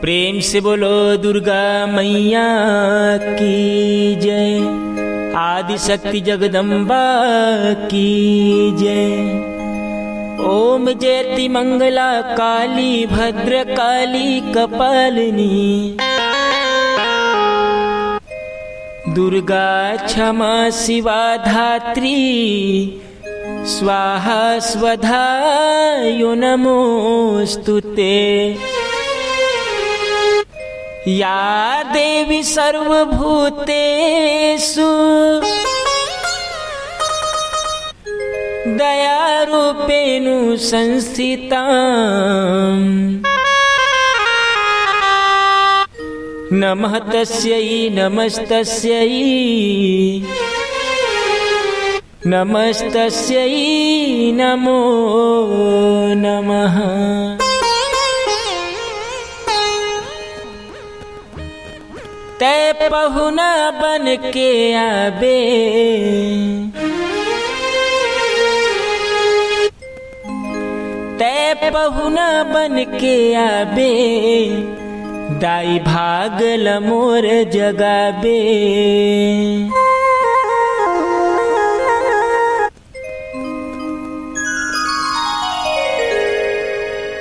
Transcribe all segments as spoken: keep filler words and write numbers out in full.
प्रेम से बोलो दुर्गा मैया की जय, आदिशक्ति जगदम्बा की जय। ओम जयति मंगला काली भद्रकाली कपालिनी, दुर्गा क्षमा शिवा धात्री स्वाहा स्वधा यो नमोऽस्तु ते। या देवी सर्वभूतेषु दयारूपेणु संस्थिता, नमः तस्यै नमस्तस्यै नमस्तस्यै नमो नमः। तै पहुना बन के आबे, तै पहुना बन के आबे, दाई भाग ल मोर जगाबे।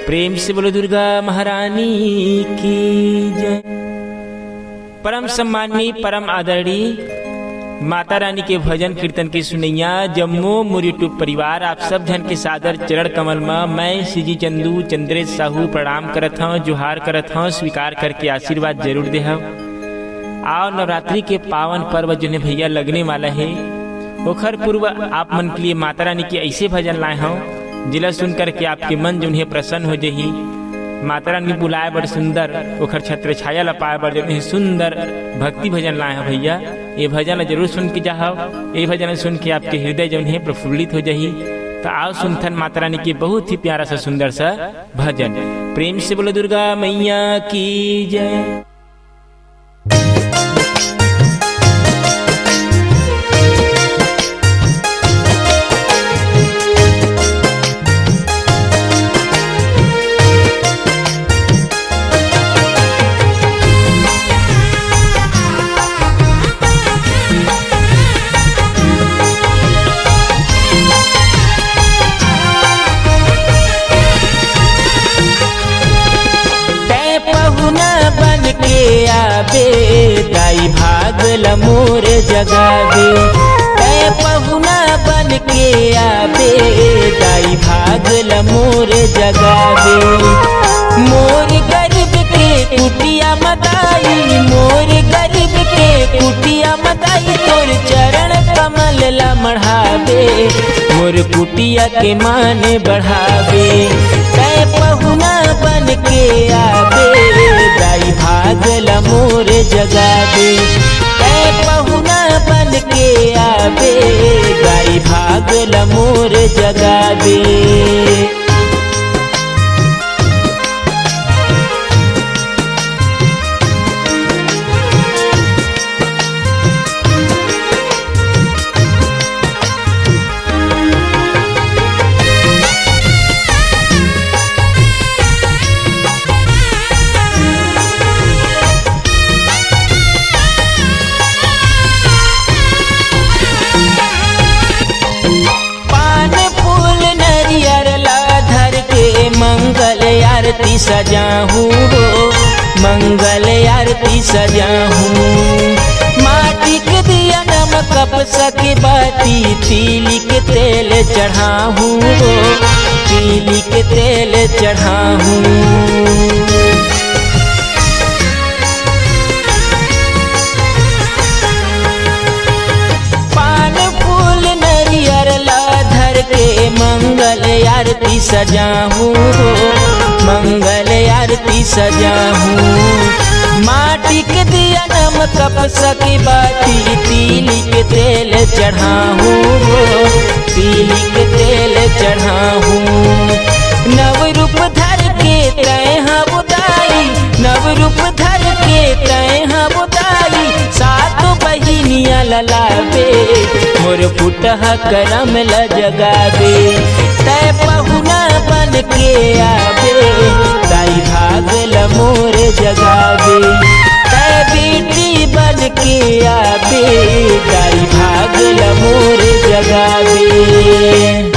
प्रेम से बोलो दुर्गा महारानी की जय। परम सम्माननीय, परम आदरणीय माता रानी के भजन कीर्तन के सुनैया जम्मो मोर YouTube परिवार, आप सब झन के सादर चरण कमल म मैं सीजी चंदू चंद्रेश साहू प्रणाम करत हंव, जोहार करत हंव, स्वीकार करके आशीर्वाद जरूर देहव। आओ नवरात्रि के पावन पर्व जोने भैया लगने वाला हे, ओखर पूर्व आप मन के लिए माता रानी के ऐसे भजन लाए हंव, जिला सुन करके आपके मन जोने प्रसन्न हो जही। माता रानी बुलाए बर सुंदर, ओखर छत्र छाया ल पाए बर जोने सुंदर भक्ति भजन लाए हंव भैया। ये भजन ल जरूर सुन के जाहव, ये भजन ल सुन के आपके हृदय जोने प्रफुल्लित हो जही। त आओ सुनथन माता रानी के बहुत ही प्यारा सा सुंदर सा भजन। प्रेम से बोलो दुर्गा मैया की जय। तै पहुना बन के आबे, दाई भाग ल मोर जगाबे। तै पहुना बन के आबे, दाई भाग ल मोर जगाबे। मोर गरीब के कुटिया म दाई, मोर गरीब के कुटिया म दाई, तोर चरण कमल ल मढ़ाबे। मोर कुटिया के मान बढ़ाबे। तै पहुना बन के आबे, दाई भाग ल मोर जगाबे। तै पहुना बन के आबे, दाई भाग ल मोर जगाबे। पान फूल नरियर ला धर के मंगल आरती सजाहूँ हो, मंगल आरती सजाहूँ। माटी के दिया नम कपसा के बाती, तिली के तेल चढ़ाहूँ हो, तिली के तेल चढ़ाहूँ। पान फूल नरियर ला धर के मंगल आरती सजाहूँ हो, मंगल आरती सजाहूँ। माटी के दिया नम कपसा के बाती, तिली के तेल चढ़ाहूँ हो, तिली के तेल चढ़ाहूँ। नव रूप धर के तैं हव दाई, नव रूप धर के तैं हव दाई, सात बहिनिया ल लाबे, मोर फुटहा करम ल जगाबे। तैं पहुना बन के आबे, दाई भाग ल मोर जगाबे। गावे।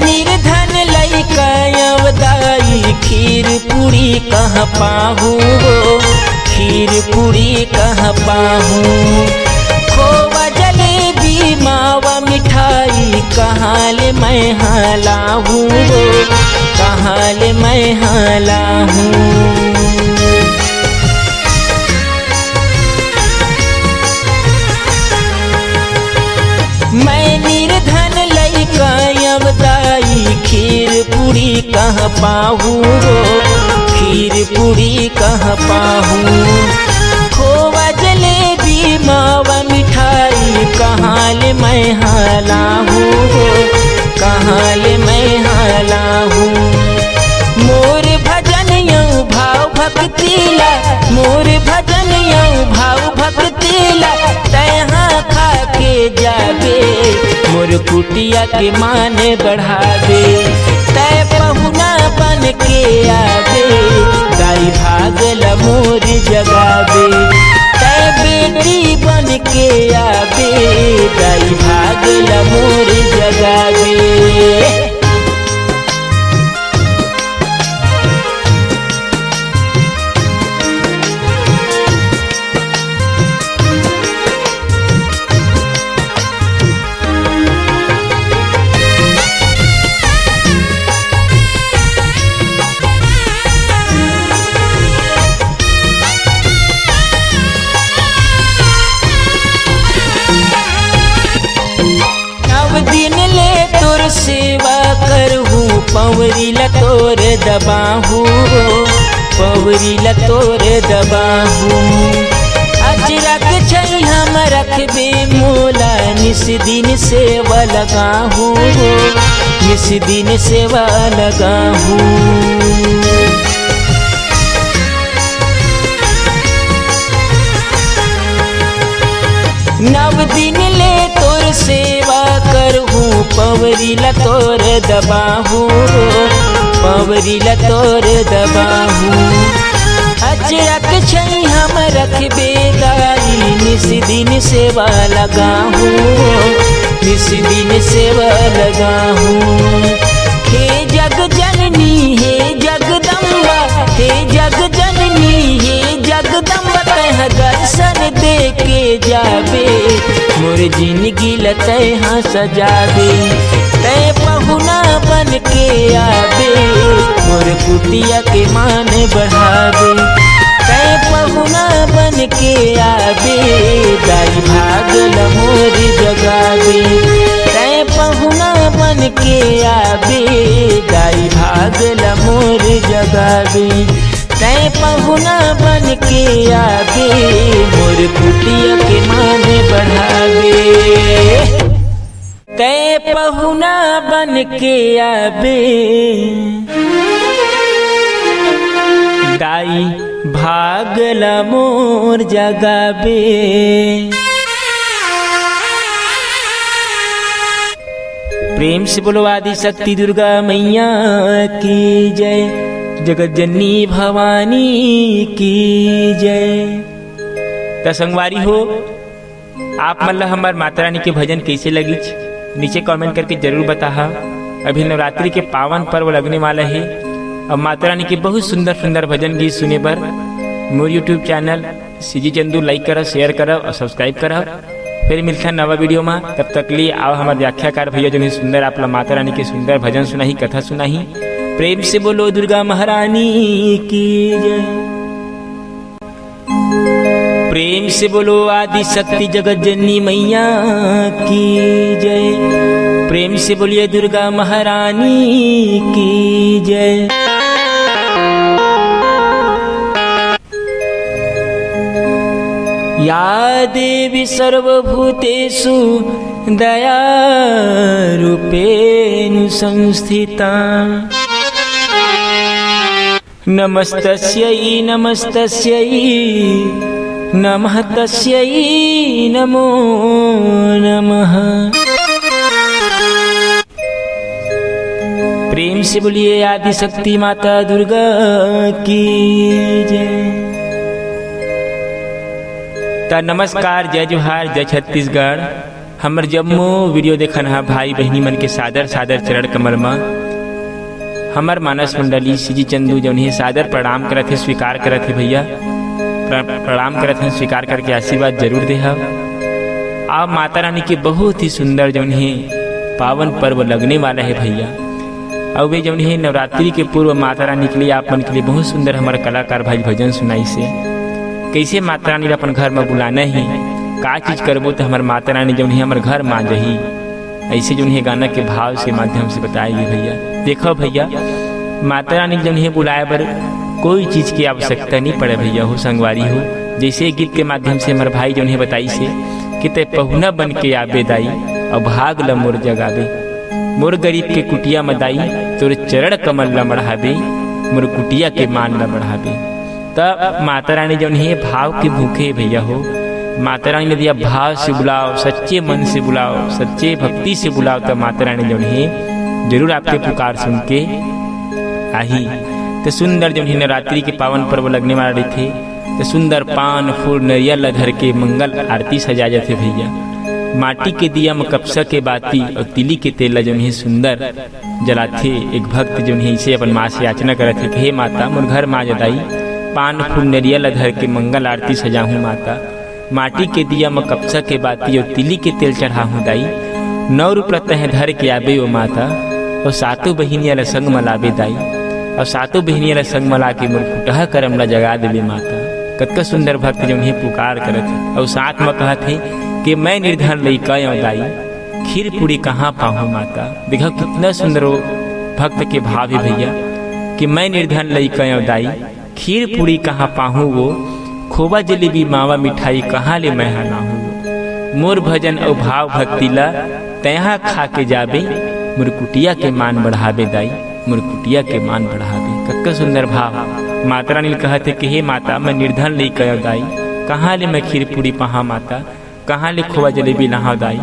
निर्धन लइका अवदाई, खीर पूरी कहाँ पाहूँ वो, खीर पूरी कहाँ पाहूँ। खोवा जलेबी मावा मिठाई, कहाँ ले मैं हाँ लाहूँ वो, कहाँ ले मैं हाँ लाहूँ। मैं निर्धन लइका अवदाई, खीर पूरी कहाँ पाहूँ वो, खीर पूरी कहाँ पाहूँ। खोवा जलेबी मावा मिठाई, कहाँ ले मैं हाँ लाहूँ वो, कहाँ ले मैं हाँ लाहूँ। मोर भजन अउ भाव भक्ति ला, मोर भजन अउ भाव भक्ति ला, तैं हा खा के जाबे, मोर कुटिया के मान बढ़ाबे। तैं पहुना बन के आबे, दाई भाग ल मोर जगाबे। तैं बेटी बन के आबे, दाई भाग ल मोर जगाबे। नव दिन ले तोर सेवा करहूँ, पवरी ल तोर दबाहूँ, पवरी ल तोर दबाहूँ। अचरक छैहाँ म रखबे मोला, निस दिन सेवा लगाहूँ, निस दिन सेवा लगाहूँ। नव दिन ले तोर सेवा करहूँ, पवरी ल तोर दबाहूँ, पवरी ल तोर दबाहूँ। अचरक छैहाँ म रखबे दाई, निस दिन सेवा लगाहूँ, निस दिन सेवा लगाहूँ। हे जग जननी, हे जगदम्बा, हे जग जननी, हे जगदम्बा, तैं ह दर्शन दे के जाबे, मोर जिनगी ल तैं ह सजाबे। तैं पहुना बन के आबे, मोर कुटिया के मान बढ़ाबे। तैं पहुना बन के आबे, दाई भाग ल मोर जगाबे। तैं पहुना बन के आबे, दाई भाग ल मोर जगाबे। तैं पहुना बन के आबे, मोर कुटिया के मान बढ़ाबे। तैं पहुना बन के आबे, दाई भाग ल मोर जगाबे। प्रेम से बोलो आदि शक्ति दुर्गा मैया की जय, जगत जननी भवानी की जय। त संगवारी हो, आप मन ल हमर माता रानी के भजन कइसे लगिच, नीचे comment करके जरूर बताहा। अभी नवरात्रि के पावन पर्व लगने वाला हे, अब माता रानी के बहुत सुंदर सुंदर भजन गीत सुने बर मोर YouTube channel CG Chandu like करव, share करव और subscribe करव। फिर मिलथन नवा video मा, तब तक लिए आओ हमर व्याख्याकार भैया जो सुंदर आप ला माता रानी के सुंदर भजन सुनाही, कथा सुनाही। प्रेम से बोलो दुर्गा महारानी की जय। प्रेम से बोलो आदि शक्ति जगत जननी मैया की जय। प्रेम से बोलिए दुर्गा महारानी की जय। या देवी सर्वभूतेषु दया रूपेण संस्थिता। नमस्तस्यै नमस्तस्यै नमः तस्यै नमो नमः। प्रेम से बोलिए आदिशक्ति माता दुर्गा की जय। त नमस्कार, जय जोहार, जय छत्तीसगढ़। हमर जम्मो video देखन हा भाई बहिनी मन के सादर सादर चरण कमल म हमर मानस मंडली सीजी चंदू जौन हे सादर प्रणाम करत हे, स्वीकार करत हे भैया। प्र-, प्रणाम करत हे, स्वीकार करके आशीर्वाद जरूर दे हव। आप माता रानी के बहुत ही सुंदर जौन हे पावन पर्व लगने वाला हे भैया। अउ वे जौन हे नवरात्रि के पूर्व माता रानी के लिए, आप मन के लिए बहुत सुंदर हमर कलाकार भाई भजन सुनाइस हे। कैसे माता रानी ल अपन घर म बुलाना हे, का चीज करबो त हमर माता रानी जौन हे हमर घर म आ जही, ऐसे जौन हे गाना के भाव से माध्यम से बताए गे भैया। देखो भैया, माता रानी जौन हे बुलाए बर कोई चीज की आवश्यकता नहीं पड़े भैया हो, संगवारी हो। जैसे गीत के माध्यम से हमर भाई जौन हे बताइस हे कि तै पहुना बन के आबे दाई, अउ भाग ल मोर जगाबे। मोर गरीब के कुटिया म दाई, तोर चरण कमल ल बढ़ाबे, मोर कुटिया के मान ल बढ़ाबे। त माता रानी जौन हे भाव के भूखे हे भैया हो। माता रानी ल दिया भाव से बुलाओ, सच्चे मन से बुलाओ, सच्चे भक्ति से बुलाओ, त माता रानी जौन हे जरूर आपके पुकार सुन के आही। त सुंदर जौन हे नवरात्रि के पावन पर्व लगने वाला रहिथे, त सुंदर पान फूल नरियल ल धर के मंगल आरती सजाए जाथे भैया। माटी के दिया म कपसा के बाती अउ तिली के तेल ल जौन हे सुंदर जलाथे। एक भक्त जौन हे इसे अपन माँ से याचना करत हे कि हे माता, मोर घर म आ जा दाई, पान फूल नरियल ल धर के मंगल आरती सजाहूँ माता, माटी के दिया म कपसा के बाती अउ तिली के तेल चढ़ाहूँ दाई। नौ रूप ल तैं धर के आबे ओ माता, अउ सातों बहिनिया ल संग म लाबे दाई, अउ सातों बहिनिया ल संग म ला के मोर फुटहा करम ल जगा देबे माता। कतका सुंदर भक्त जौन हे पुकार करत हे, अउ साथ म कहत हे कि मैं निर्धन लइका अव दाई, खीर पूरी कहाँ पाहूँ माता। देखा कितना सुंदर वो भक्त के भाव हे भैया कि मैं निर्धन लइका अव दाई, खीर पूरी कहाँ पाहूँ वो, खोवा जलेबी मावा मिठाई कहाँ ले मैं ह लाहूँ वो। मोर भजन अउ भाव भक्ति ला तैहा खा के जाबे, मोर कुटिया के मान बढ़ाबे दाई, मोर कुटिया के मान बढ़ाबे। कतका सुंदर भाव। माता रानी ल कहत हे कि हे माता, मैं निर्धन लइका अव दाई, कहाँ ले मैं खीर पूरी पाहा माता, कहाँ ले खोवा जलेबी लाहव दाई।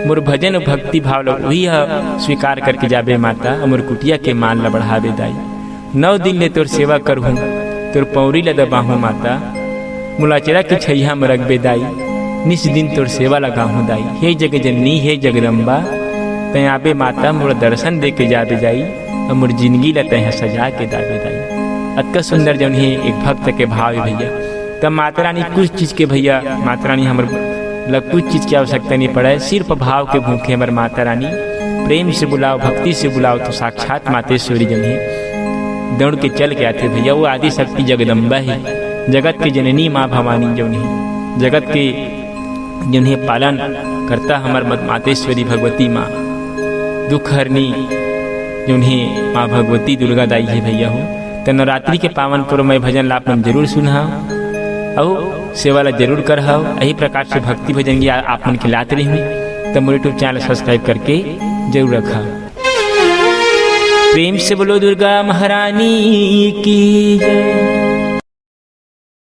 मोर भजन अउ भक्ति भाव ल उही ह स्वीकार करके जाबे माता, अउ मोर कुटिया के मान ल बढ़ाबे दाई। नौ दिन ले तोर सेवा करहूँ, तोर पौरी ल दबाहूँ माता, मोला अचरा के छइहा म रखबे दाई, निस दिन तोर सेवा ल गाहूँ दाई। हे जग जननी, हे जगदम्बा, तैं आबे माता, मोला दर्शन दे के जाबे दाई, अउ मोर जिनगी ल तैं ह सजा के दाबे दाई। अतका सुंदर जौन हे एक भक्त के भाव हे भैया। त माता रानी कुछ चीज के भैया, माता रानी हमर ल कुछ चीज के आवश्यकता नहीं पड़े, सिर्फ भाव के भूखे हमर माता रानी। प्रेम से बुलाओ, भक्ति से बुलाओ, तो साक्षात मातेश्वरी जौन हे दौड़ के चल के आथे भैया। वो आदि शक्ति जगदम्बा हे, जगत के जननी माँ भवानी जौन हे, जगत के जौन हे पालन करता हमर मत-, मातेश्वरी भगवती माँ, दुख हरनी जौन हे माँ भगवती दुर्गा दाई हे भैया हो। त नवरात्रि के पावन पर्व में भजन ला आप मन जरूर सुनहा, अउ सेवा ला जरूर करहा। यही प्रकार से भक्ति भजन की आ-, आप मन के लात रही, त मोर YouTube channel subscribe करके जरूर रखा। प्रेम से बोलो दुर्गा महारानी की जय।